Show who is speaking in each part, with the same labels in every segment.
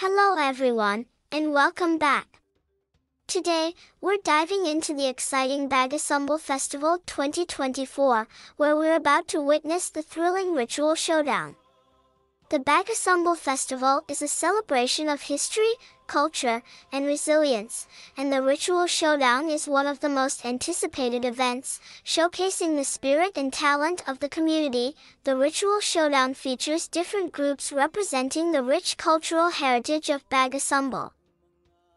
Speaker 1: Hello everyone, and welcome back. Today, we're diving into the exciting Bagasumbal Festival 2024, where we're about to witness the thrilling ritual showdown. The Bagasumbal Festival is a celebration of history, culture, and resilience, and the ritual showdown is one of the most anticipated events, showcasing the spirit and talent of the community. The ritual showdown features different groups representing the rich cultural heritage of Bagasumbal.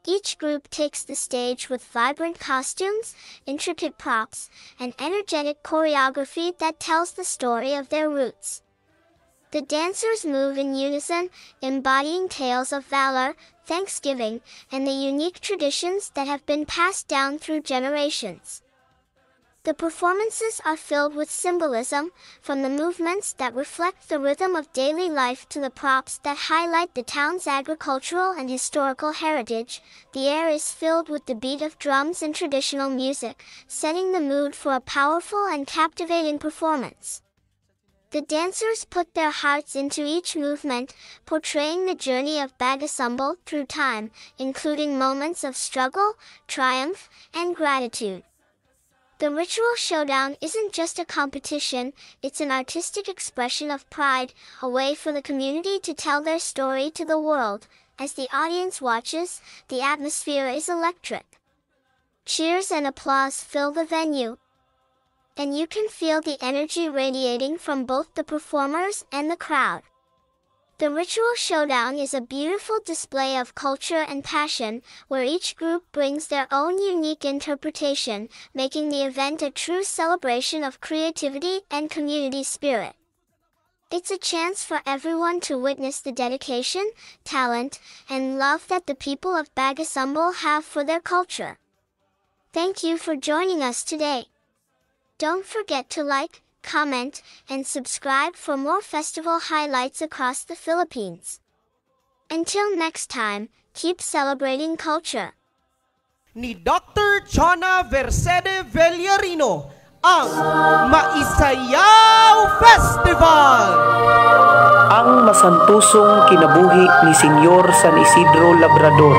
Speaker 1: Each group takes the stage with vibrant costumes, intricate props, and energetic choreography that tells the story of their roots. The dancers move in unison, embodying tales of valor, thanksgiving, and the unique traditions that have been passed down through generations. The performances are filled with symbolism, from the movements that reflect the rhythm of daily life to the props that highlight the town's agricultural and historical heritage. The air is filled with the beat of drums and traditional music, setting the mood for a powerful and captivating performance. The dancers put their hearts into each movement, portraying the journey of Bagasumbal through time, including moments of struggle, triumph, and gratitude. The ritual showdown isn't just a competition, it's an artistic expression of pride, a way for the community to tell their story to the world. As the audience watches, the atmosphere is electric. Cheers and applause fill the venue, and you can feel the energy radiating from both the performers and the crowd. The ritual showdown is a beautiful display of culture and passion, where each group brings their own unique interpretation, making the event a true celebration of creativity and community spirit. It's a chance for everyone to witness the dedication, talent, and love that the people of Bagasumbal have for their culture. Thank you for joining us today. Don't forget to like, comment, and subscribe for more festival highlights across the Philippines. Until next time, keep celebrating culture.
Speaker 2: Ni Dr. Chana Versede Villarino ang Maisayaw Festival!
Speaker 3: Ang masantusong kinabuhi ni Senyor San Isidro Labrador.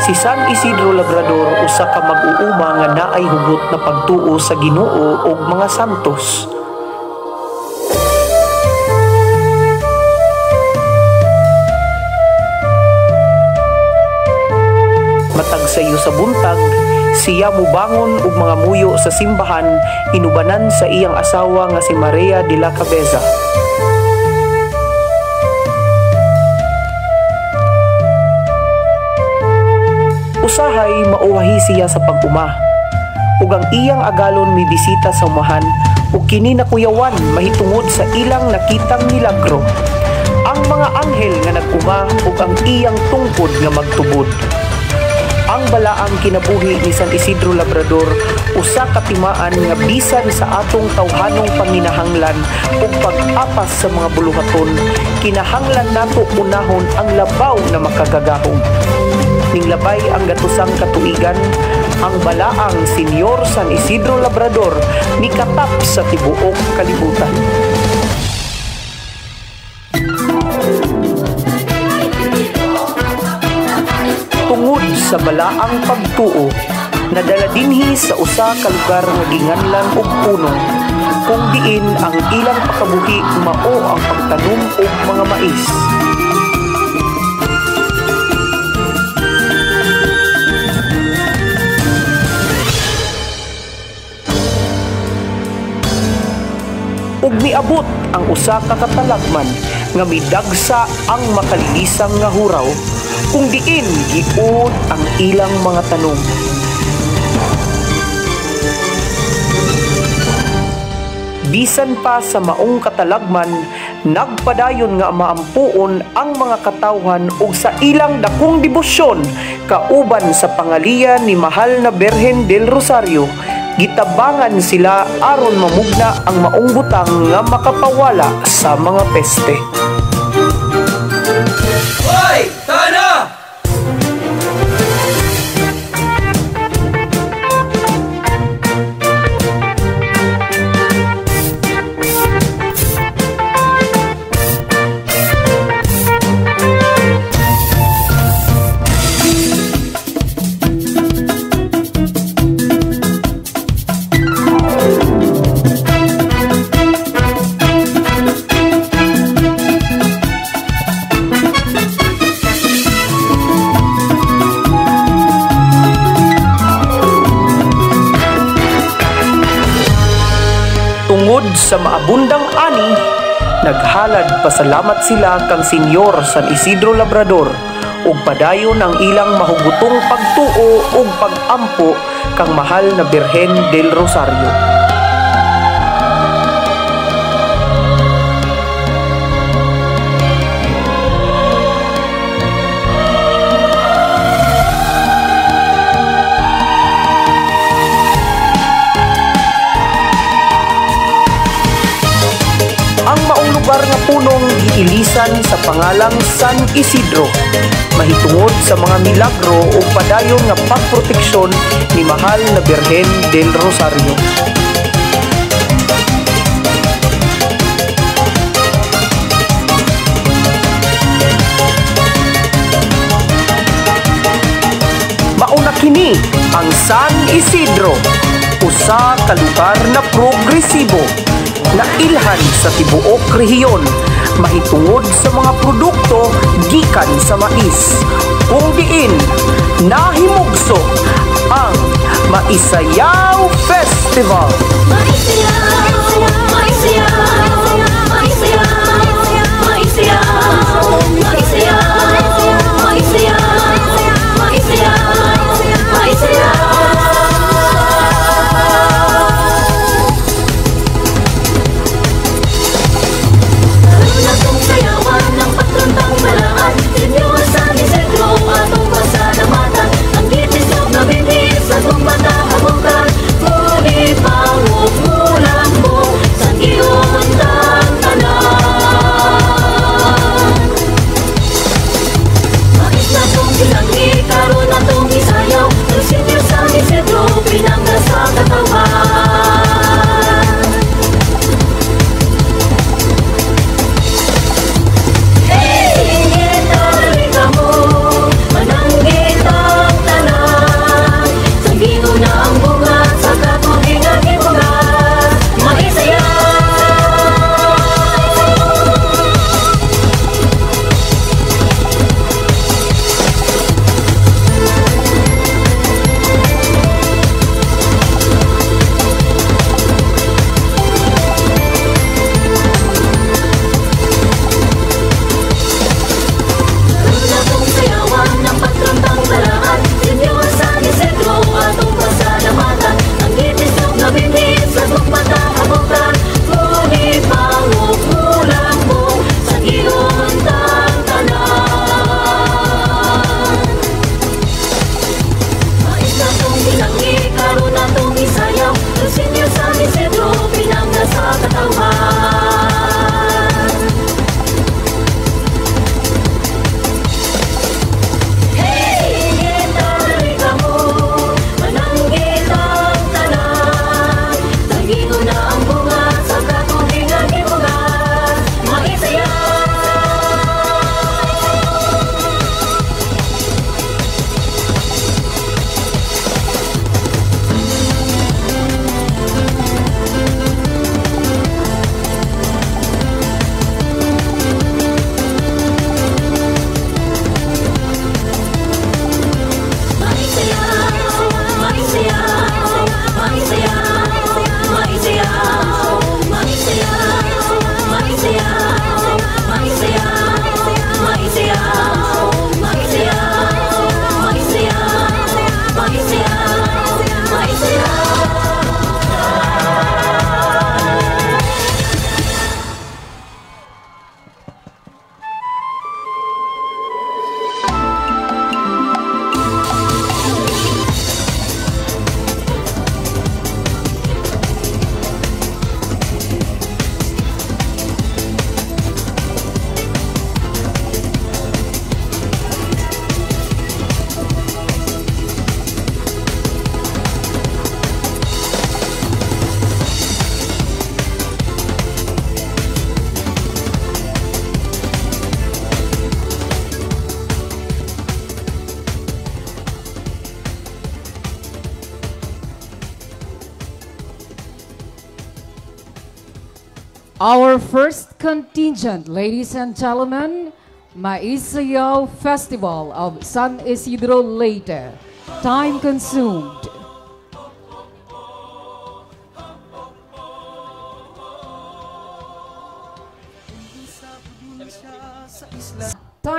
Speaker 3: Si San Isidro Labrador usa ka mag-uuma nga naay hugot na pagtuo sa Ginoo ug mga santos. Matag sayo sa buntag, siya mubangon ug mga muyo sa simbahan inubanan sa iyang asawa nga si Maria de la Cabeza. Usahay mauwahi siya sa pag-uma. Ug ang iyang agalon mibisita sa umahan ug kini nakuyawan mahitungod sa ilang nakitang milagro. Ang mga anghel nga nag-uma ug ang iyang tungkod nga magtubod. Ang balaang kinabuhi ni San Isidro Labrador usa ka timaan nga bisan sa atong tawhanong panginahanglan ug pag-apas sa mga buluhaton, kinahanglan nato unahon ang labaw na makagagahom. Ning labay ang gatusang katuigan, ang balaang Senyor San Isidro Labrador mikatap sa tibuok kalibutan. Tungod sa balaang pagtuo, nadala dinhi sa usa ka lugar nga ginganlan og punong, kung diin ang ilang pakabuhi mao ang pagtanom og mga mais. Ug miabot ang usa ka katalagman nga midagsa ang makalilisang nga huraw, kung diin giud ang ilang mga tanom. Bisan pa sa maong katalagman, nagpadayon nga maampuon ang mga katawhan ug sa ilang dakong debosyon kauban sa pangaliya ni Mahal na Birhen del Rosario, gitabangan sila aron mamugna ang maong butang nga makapawala sa mga peste.
Speaker 2: Hoy! Tana!
Speaker 3: Mahitungod sa maabundang ani, naghalad pasalamat sila kang Senyor San Isidro Labrador ug padayon ang ilang mahugotong pagtuo ug pagampo kang mahal na Birhen del Rosario. Ang maong lugar nga punong giilisan sa pangalang San Isidro mahitungod sa mga milagro ug padayon nga pagproteksyon ni mahal na Birhen del Rosario. Mauna kini ang San Isidro, usa ka lugar na progresibo na ilhan sa tibuok rehiyon mahitungod sa mga produkto gikan sa mais, kung diin nahimugso ang Maisayaw Festival.
Speaker 4: Maisayaw, maisayaw, maisayaw, maisayaw, maisayaw, maisayaw, maisayaw, maisayaw.
Speaker 5: Our first contingent, ladies and gentlemen, Maisayaw Festival of San Isidro Leyte. Time consumed.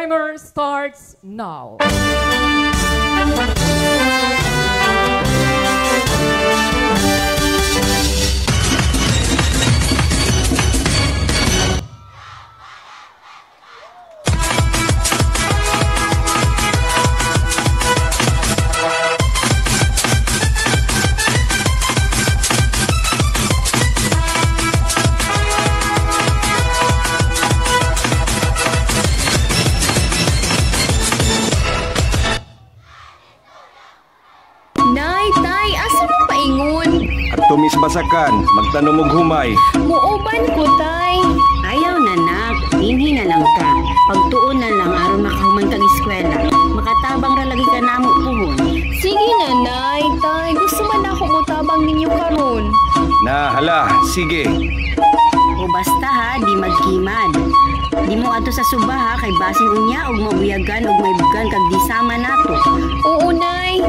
Speaker 5: Timer starts now.
Speaker 4: Nay, tay, asa mo paingon?
Speaker 6: Adto mi sa basakan, magtanom og humay.
Speaker 4: Muuban ko, tay.
Speaker 7: Ayaw na nak, dinhi na lang ka. Pagtuon na lang aron makahuman kag eskwela. Makatabang ra lagi ka namo puhon.
Speaker 4: Sige na, nay, tay. Gusto man ako motabang ninyo karon.
Speaker 6: Na hala, sige.
Speaker 7: O basta ha, di magkimad. Di mo adto sa suba ha, kay basin unya og mabuyagan og maibugan kag di sama nato.
Speaker 4: Oo, nay.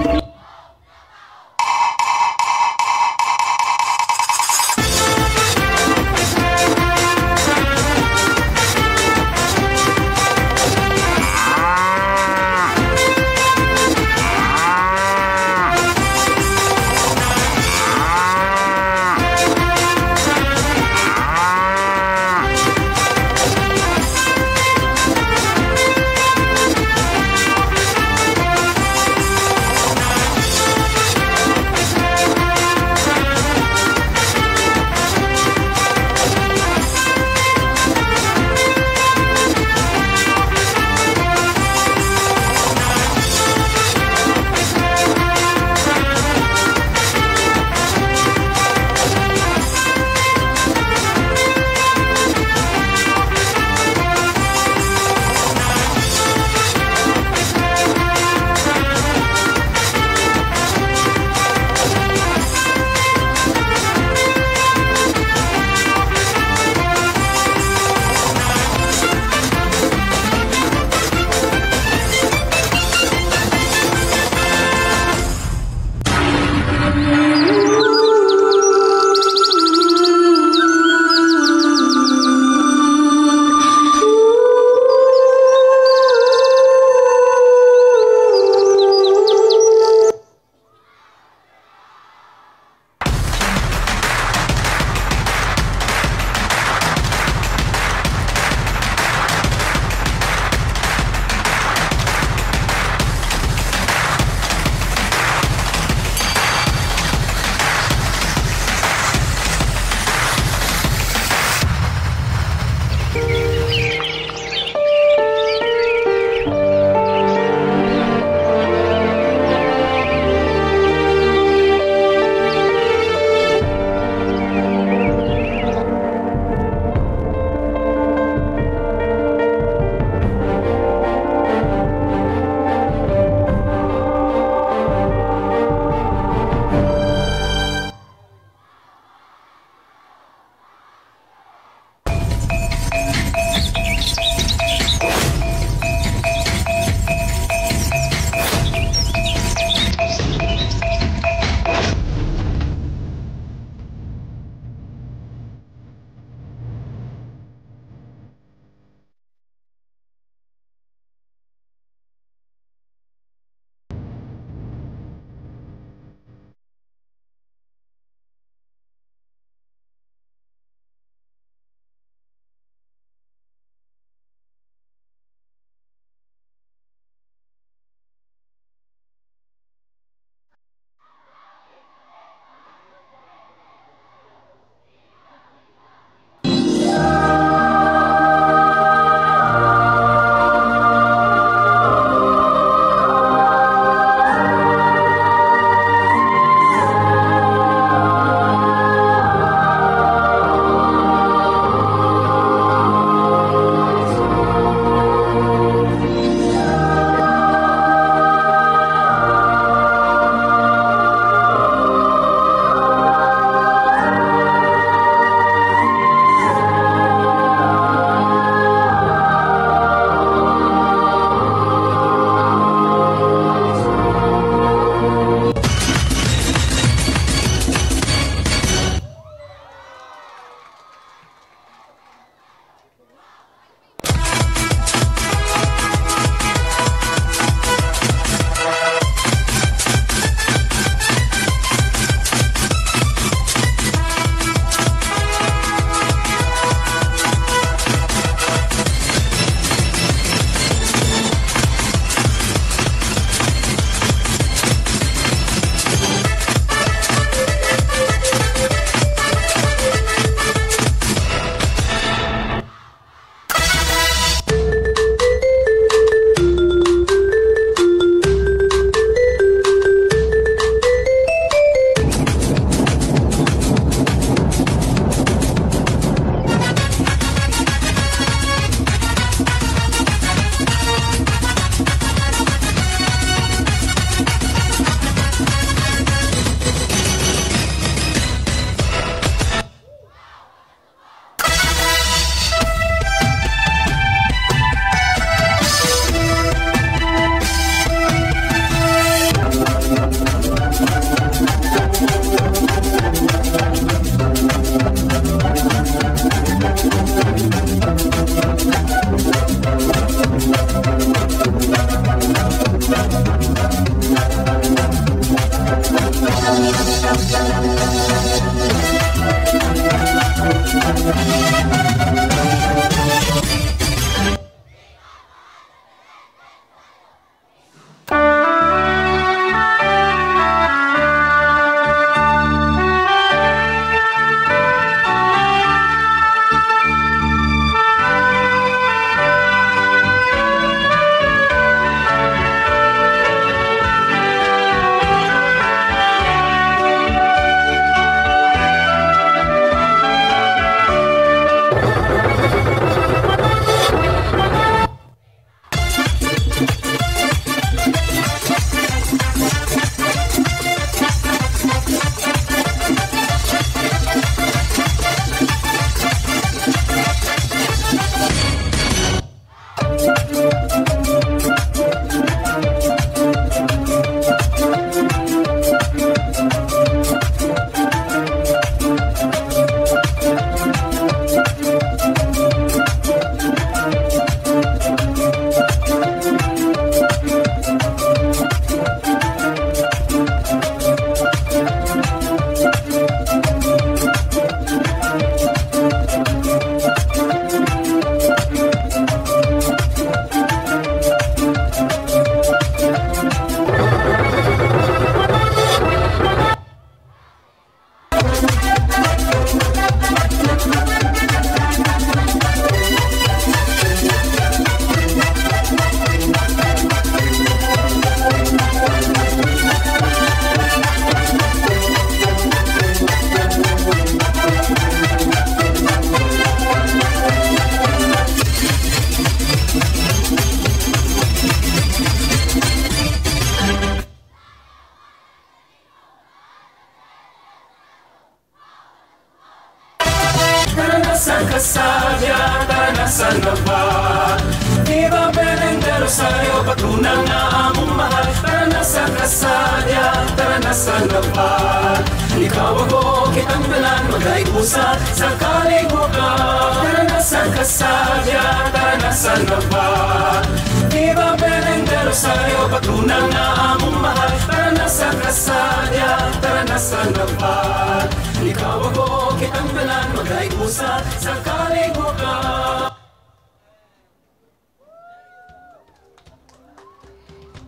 Speaker 8: sa labat. Ikaw ako, kitang tanan, magkaigusa sa kalibutan. Tara na sa kasadya, tara na sa labat. Viva Belen del Rosario, patrona nga among mahal. Tara na sa kasadya, tara na sa labat. Ikaw ako, kitang tanan, magkaigusa sa kalibutan.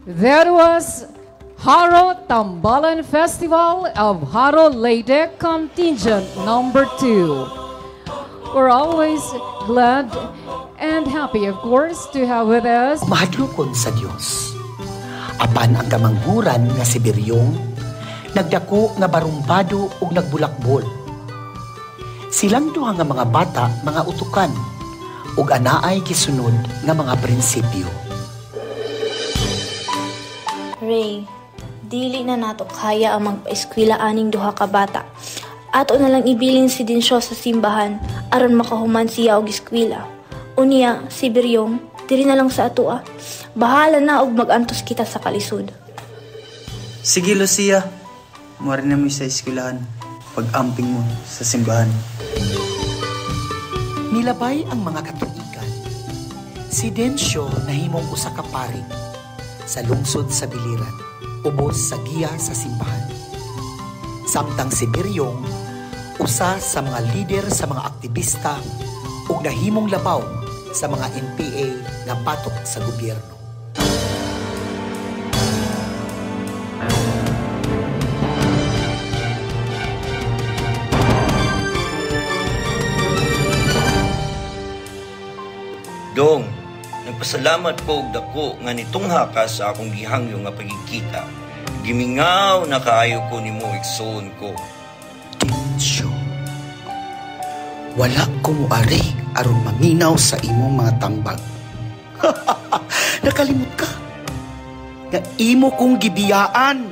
Speaker 5: That was Jaro Tambalan Festival of Jaro Leyte Contingent number 2. We're always glad and happy, of course, to have with us
Speaker 9: Mahadlokon sa Dios. Apan ang kamanghuran nga si Biryong nagdako nga barumbado ug nagbulakbol. Silang duha nga mga bata mga utukan ug anaay gisunod nga mga prinsipyo.
Speaker 10: Ray, dili na nato kaya ang magpaeskwela aning duha ka bata. Ato na lang ibilin si Dinsyo sa simbahan aron makahuman siya og eskwela. Unya, si Biryong, diri na lang sa atoa. Bahala na og mag-antos kita sa kalisod.
Speaker 11: Sige, Lucia. Muari na mo sa eskwelahan. Pag-amping mo sa simbahan.
Speaker 9: Nilabay ang mga katuigan. Si Dencio nahimong usa ka pari sa lungsod sa Biliran, ubos sa giya sa simbahan. Samtang si Biryong, usa sa mga lider sa mga aktivista ug nahimong labaw sa mga NPA nga batok sa gobyerno.
Speaker 12: Dong, nagpasalamat ko og dako nga nitungha ka sa akong gihangyo nga pagkikita. Gimingaw na kaayo ko nimo igsoon ko.
Speaker 9: Dencio, wala ko moari aron maminaw sa imong mga tambag. Nakalimot ka nga imo kong gibiyaan.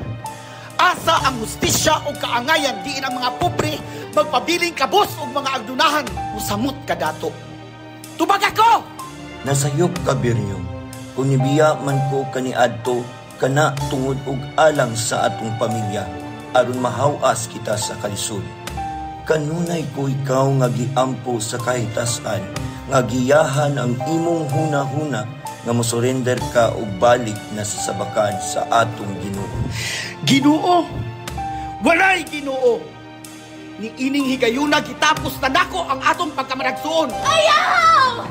Speaker 9: Asa ang hustisya o kaangayan diin ang mga pobre magpabiling kabos og mga agdunahan, musamot ka dato. Tubag ako!
Speaker 12: Nasayop ka, Biryong. Kung nibiya man ko kaniadto, kana tungod og alang sa atong pamilya, aron mahawas kita sa kalisod. Kanunay ko ikaw nga giampo sa kahitasan, nga giyahan ang imong huna-huna, nga mosurrender ka og balik na sa sabakan sa atong Ginoo.
Speaker 9: Ginoo! Walay Ginoo! Ni ining higayuna gitapos na nako ang atong pagkamaragsuon.
Speaker 13: Ayaw!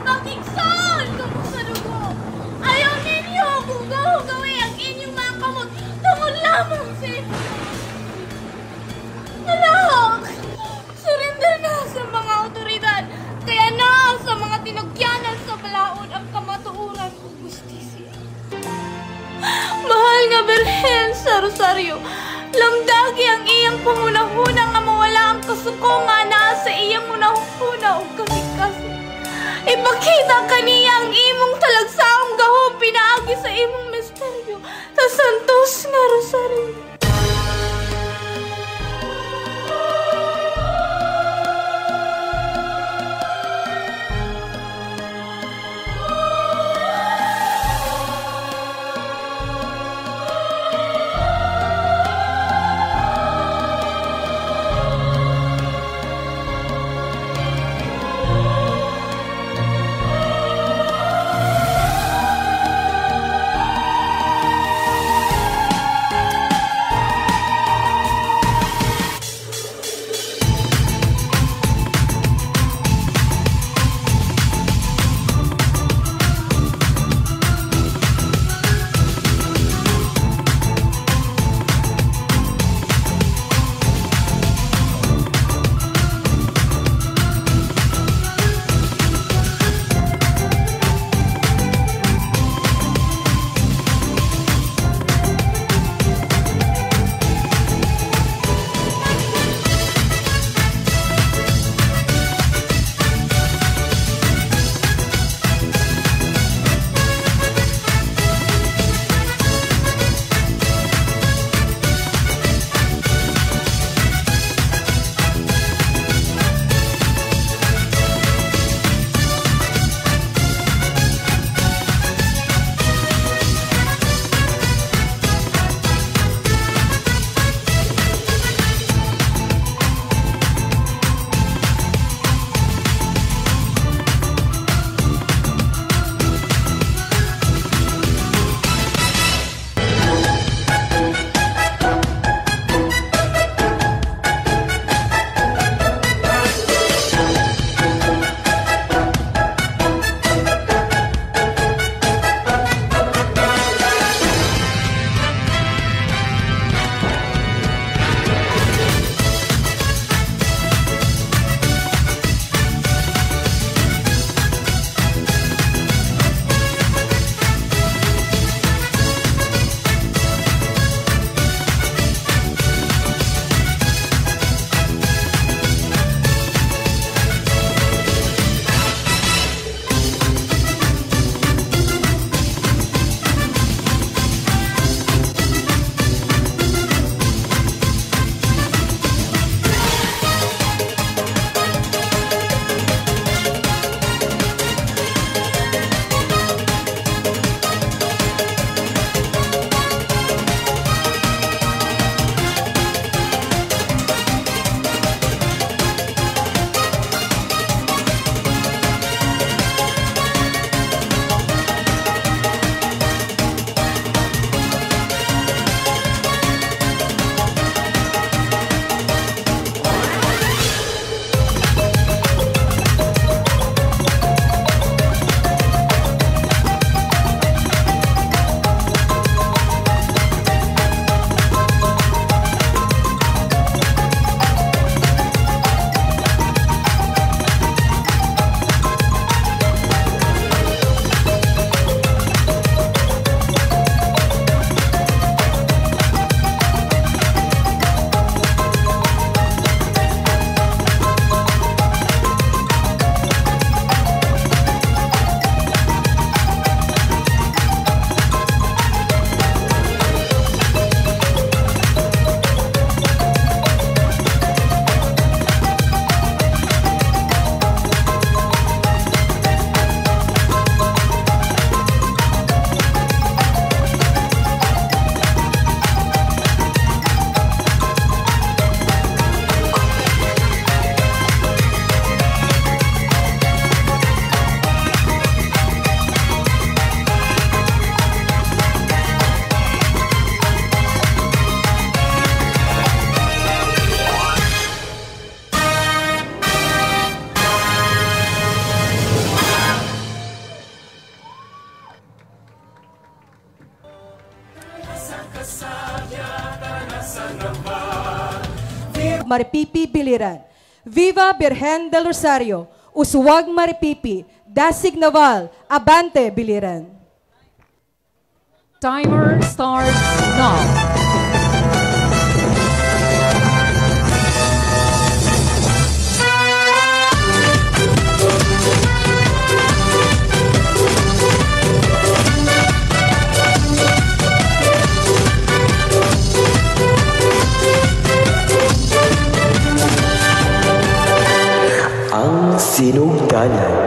Speaker 13: Makigsoon kamo sa dugo! Ayaw ninyo kung gaw-gawi ang inyong mga kamot tungod lamang sa inyo. Nalahok! Surrender na sa mga otoridad, kaya na sa mga tinugyanan sa balaod ang kamatuoran ug hustisya. Mahal nga Birhen sa Rosario, lamdagi ang iyang pangunahuna nga mawala ang kasuko nga naa sa iyang hunahuna ug kasing-kasing. Ipakita kaniya ang imong talagsaong gahom pinaagi sa imong misteryo sa Santos nga Rosario.
Speaker 14: Maripipi Biliran. Viva Birhen del Rosario, Uswag Maripipi, Dasig Naval, Abante Biliran.
Speaker 5: Timer starts now.
Speaker 15: Ang Sinugdanan.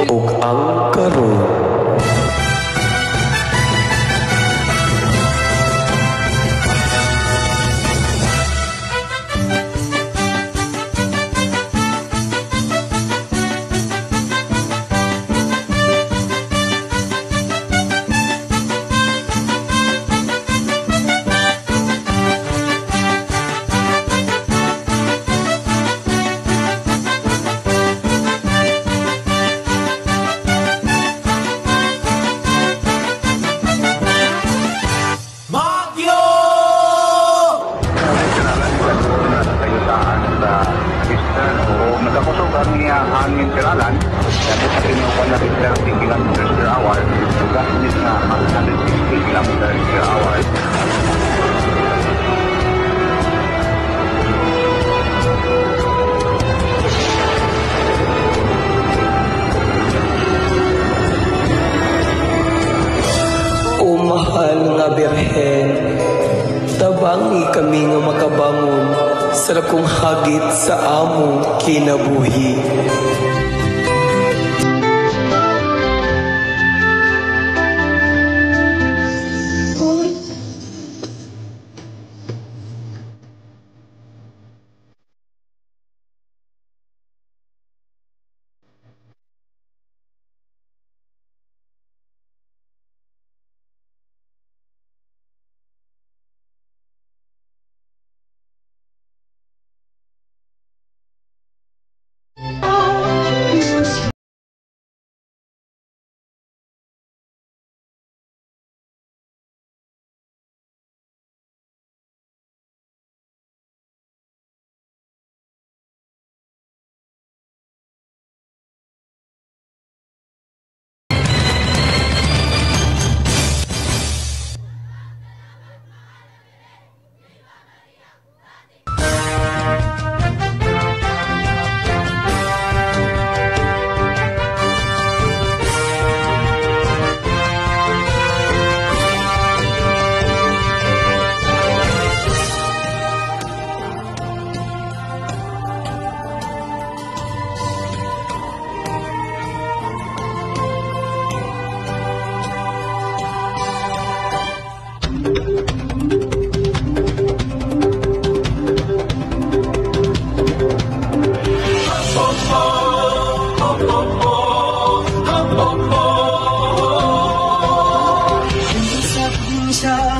Speaker 15: Ug ang karon.
Speaker 8: Magyo!
Speaker 16: Sa eastern o nagakusog ang hangin tiralan tapos sa 130 kilometers per hour ug nga 160 kilometers per hour.
Speaker 15: O mahal nga Birhen, tabangi kami nga makabangon sa dakong hagit sa among kinabuhi.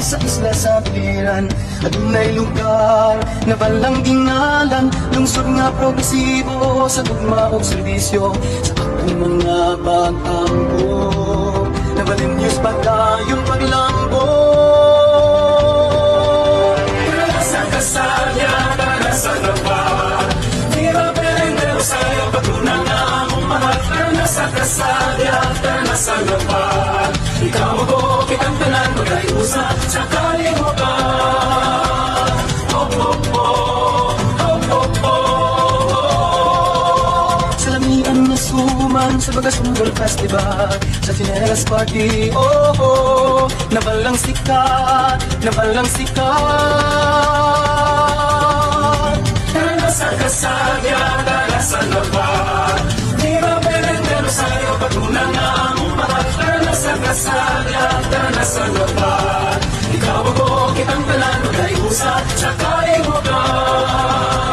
Speaker 11: Sa isla sa Biliran, adunay lugar na balang gingalan, lungsod nga progresibo sa gugma ug serbisyo sa atong mga pag-ampo. Nabalin news pagdayon paglambo.
Speaker 8: Tara sa Kasadya, tara sa Naval. Viva Belen del Rosario, patunay na among mahal. Tara sa Kasadya, tara sa Naval. Ikaw ako, kitang tanan, magkaiusa sa kalimutan. Oh, oh, oh, oh, oh, oh.
Speaker 11: Sa lamian na suman, sa Bagasumbol Festival, sa Chinelas Party, oh, oh. Nabalang sikat, nabalang sikat.
Speaker 8: Tara sa Kasadya, tara sa Naval. Viva Belen del Rosario, patunay na among mahal. Tara sa Kasadya, tara sa Naval. Ikaw ako, kitang tanan, magkaiusa sa kalimutan.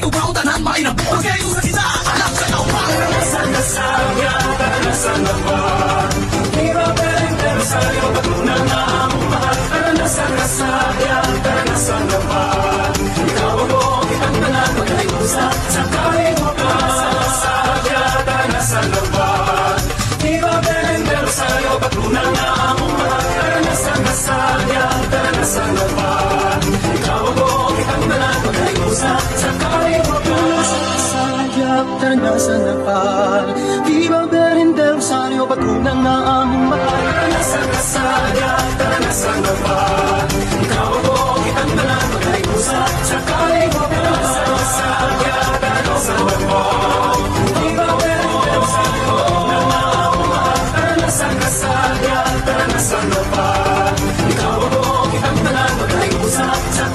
Speaker 8: ug tanan mainabuhi. Magkaiusa kita alang sa kaugma. Tara na sa Kasaya, tara na sa Naval. Viva Belen del Rosario, patunay nga among mahal. Tara na sa Kasaya, tara na sa Naval. Ikaw ako, kitang tanan, magkaiusa sa kalibutan. Sa Kasaya, tara na sa Naval. Viva Belen del Rosario, patunay nga among mahal. Tara na sa Kasaya, tara na sa Naval. Ikaw ako, kitang tanan, magkaiusa sa kalibutan. Sa Kasaya, tara na sa Naval. Viva Belen del Rosario, patunay nga among mahal. Tara na sa Kasaya, tara na sa Naval. Ikaw ako, kitang tanan, magkaiusa sa kalibutan. Sa Kasaya, tara na sa Naval. Viva Belen del Rosario, patunay nga among mahal. Tara na sa Kasaya, tara na sa Naval. Ikaw ako, kitang tanan, magkaiusa sa kalibutan.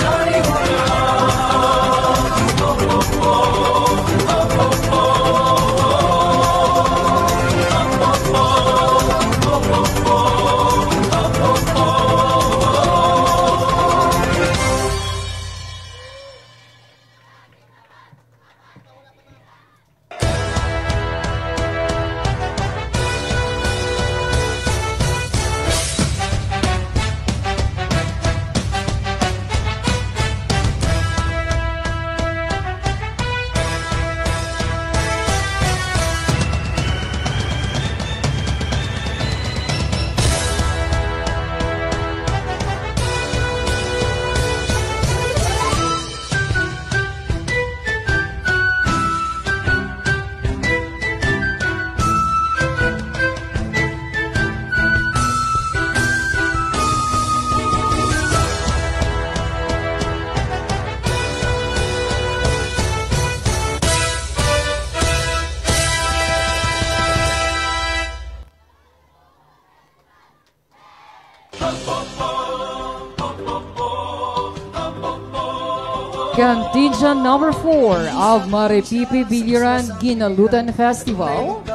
Speaker 5: Contingent number 4 of Maripipi Biliran Ginalutan Festival.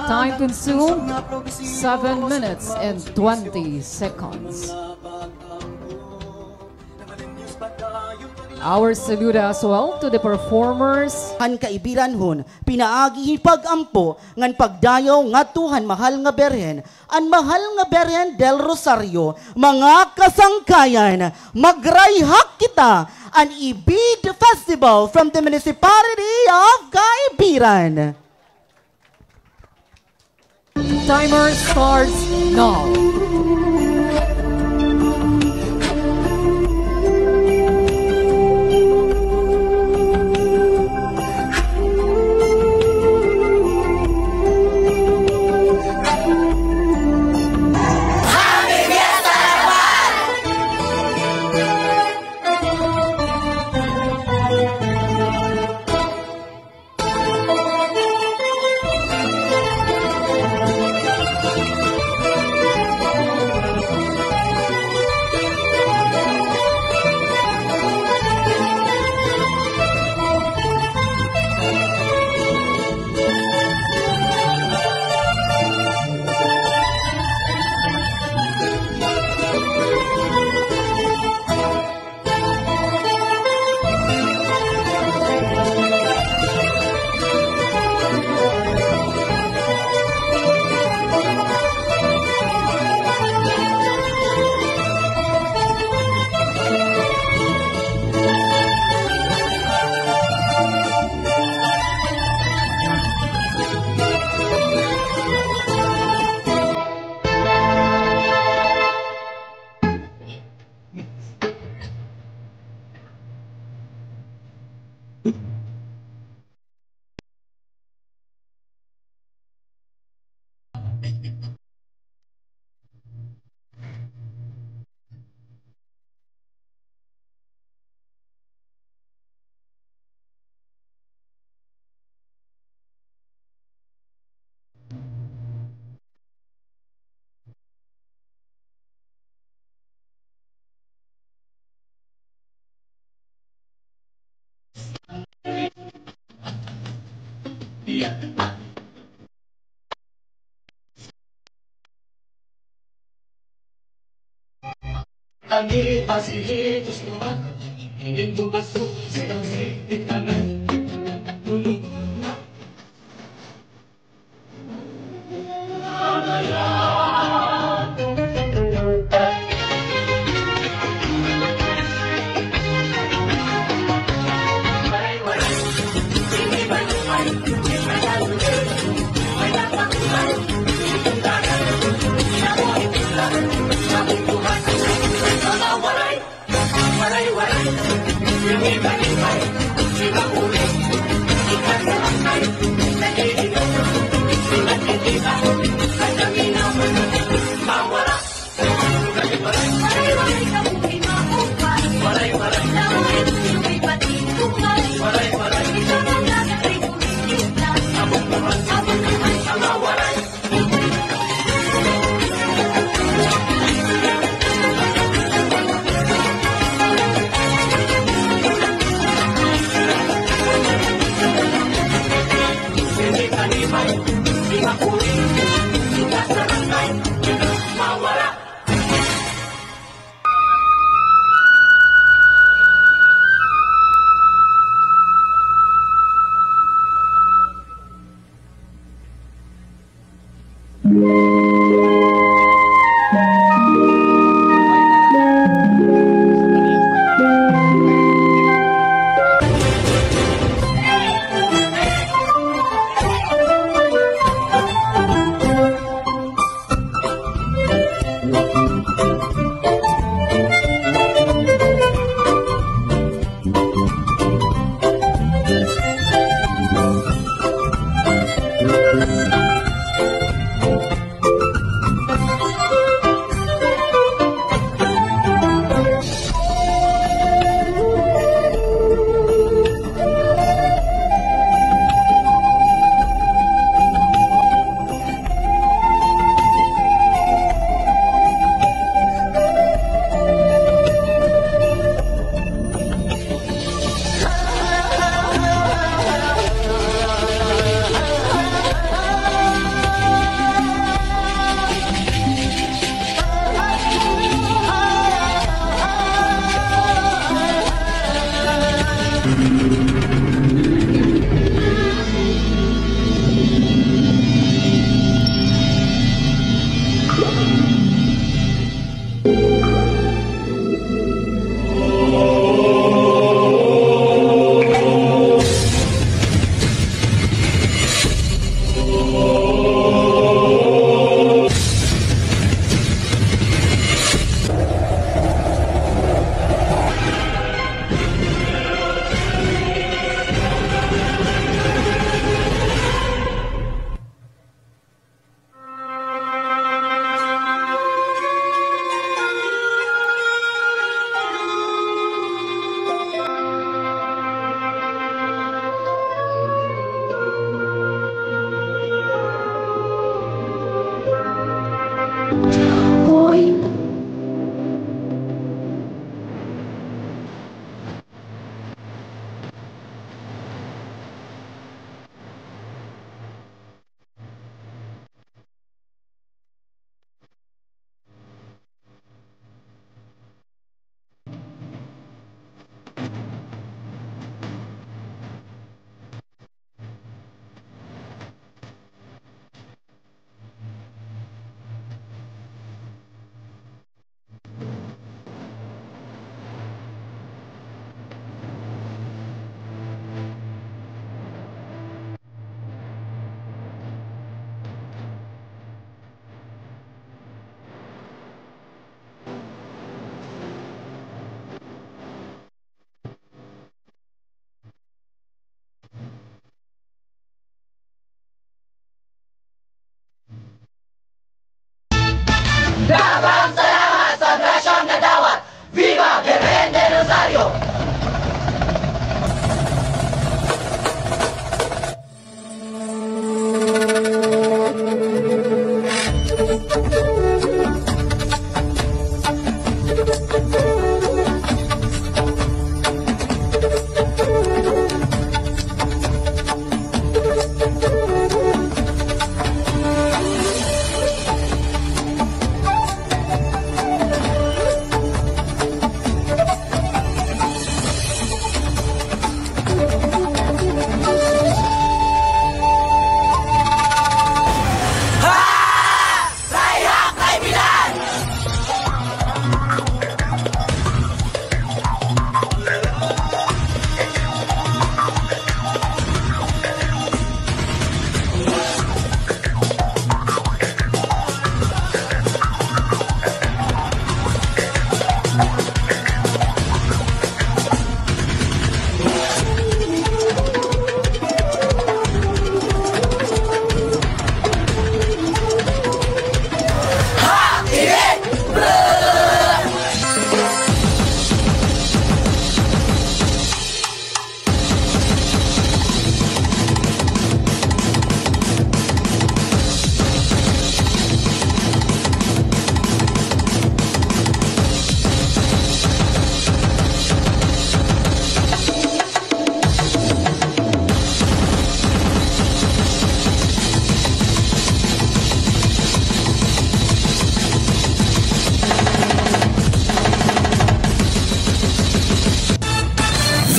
Speaker 5: Time consumed, 7 minutes and 20 seconds. Our salute as well to the performers.
Speaker 17: Han kaibiran hon, pinaagi pagampo ngan pagdayaw ngatuhan mahal nga Berhen, an mahal nga Berhen del Rosario, mga kasangkayan, magrayhak kita an Ibid Festival from the Municipality of Caibiran.
Speaker 5: Timer starts now.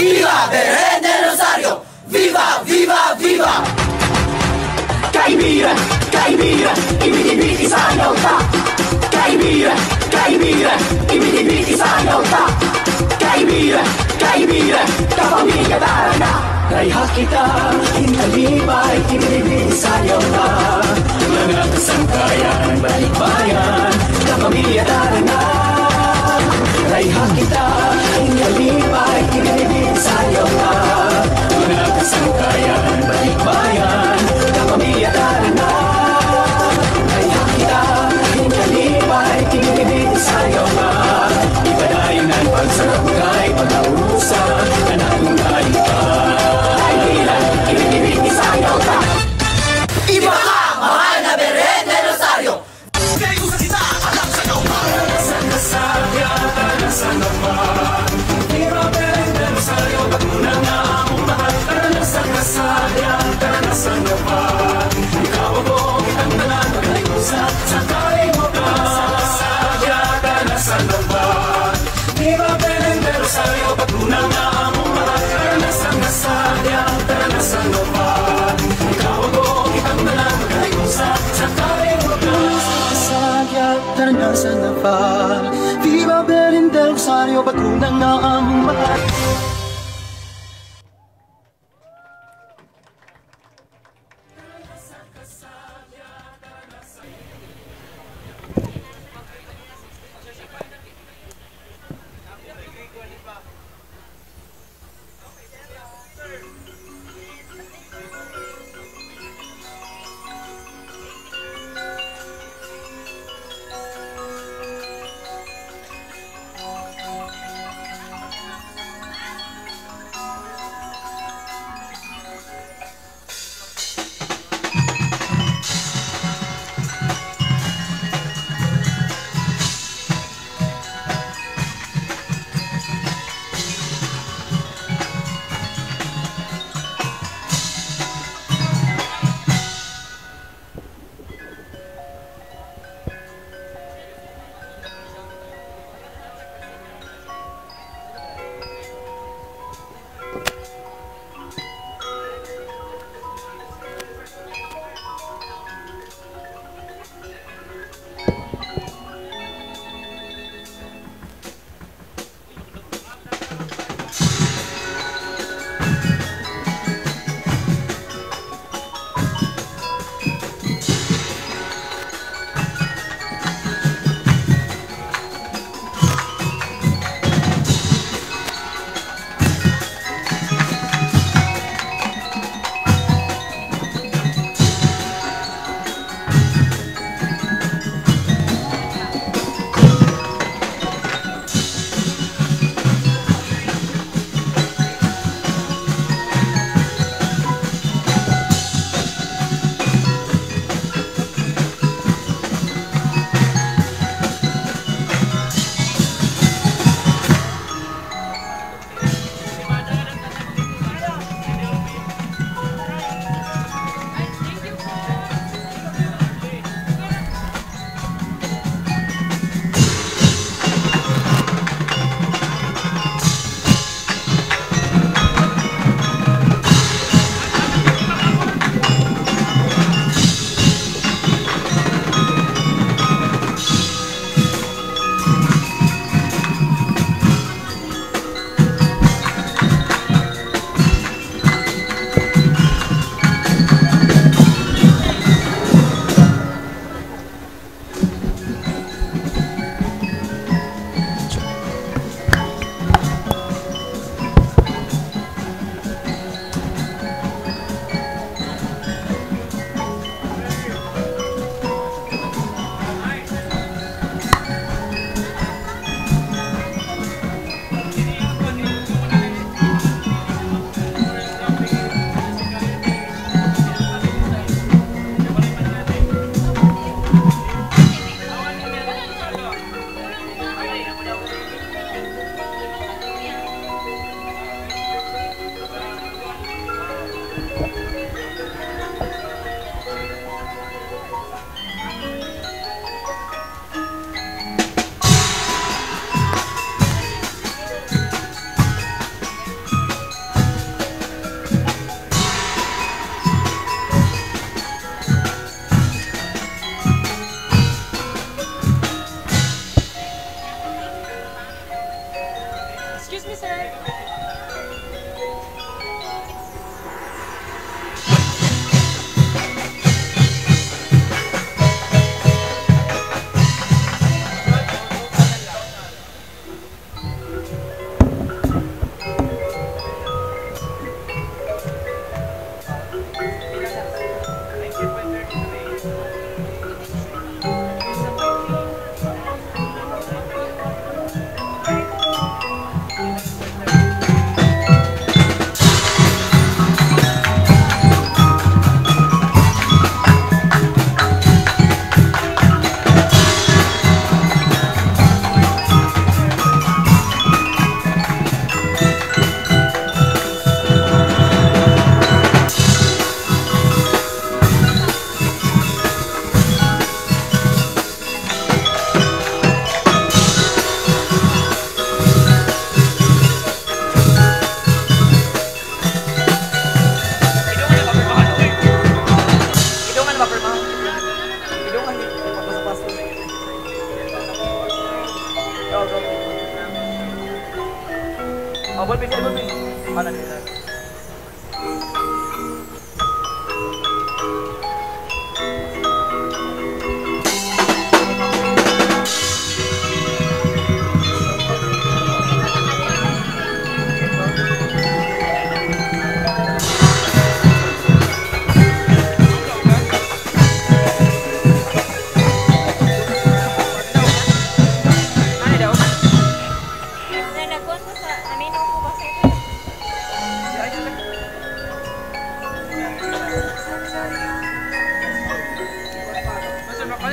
Speaker 11: Viva Virgen del Rosario! Viva, viva, viva! Kaibigan, kaibigan, ibig-ibig isayaw ta. Kaibigan, kaibigan, ibig-ibig isayaw ta. Kaibigan, kaibigan, kapamilya tara na. Rayha kita, hinalipay, ibig-ibig isayaw ta. Mga kasangkayan, balikbayan, kapamilya tara na. Rayha kita, hinalipay, ibig-ibig isayaw ta. Mga kasangkayan, balikbayan, kapamilya tara na. Rayha kita, hinalipay, ibig-ibig isayaw ta. Ipadayon ang pagsarap kay pag-aurusan, anakong kalipa. Kaibigan, ibig-ibig isayaw ta. Iba ka, mahal na Virgen del Rosario! Viva Virgen del Rosario, bakuna nga among mahal.
Speaker 18: Excuse me, sir.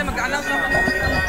Speaker 19: Mag-announce naman.